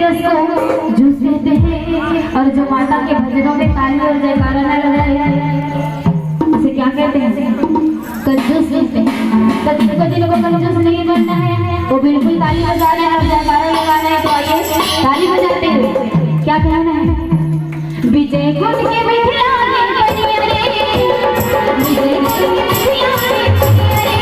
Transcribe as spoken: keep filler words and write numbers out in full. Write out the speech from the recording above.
इसको जूस कहते हैं। और जो माता के भजनों में ताली और जयकारा न लगाए, उसे क्या कहते हैं? कंजूस कहते हैं। तो जिनको जिनको कंजूस नहीं बनना है, वो बिल्कुल ताली बजा रहे हैं और जयकारा लगा रहे हैं। तो आइए, ताली बजाते हुए क्या कहना है? विजय गुण के मिथिला के करिया रे, विजय गुण के मिथिला के करिया रे।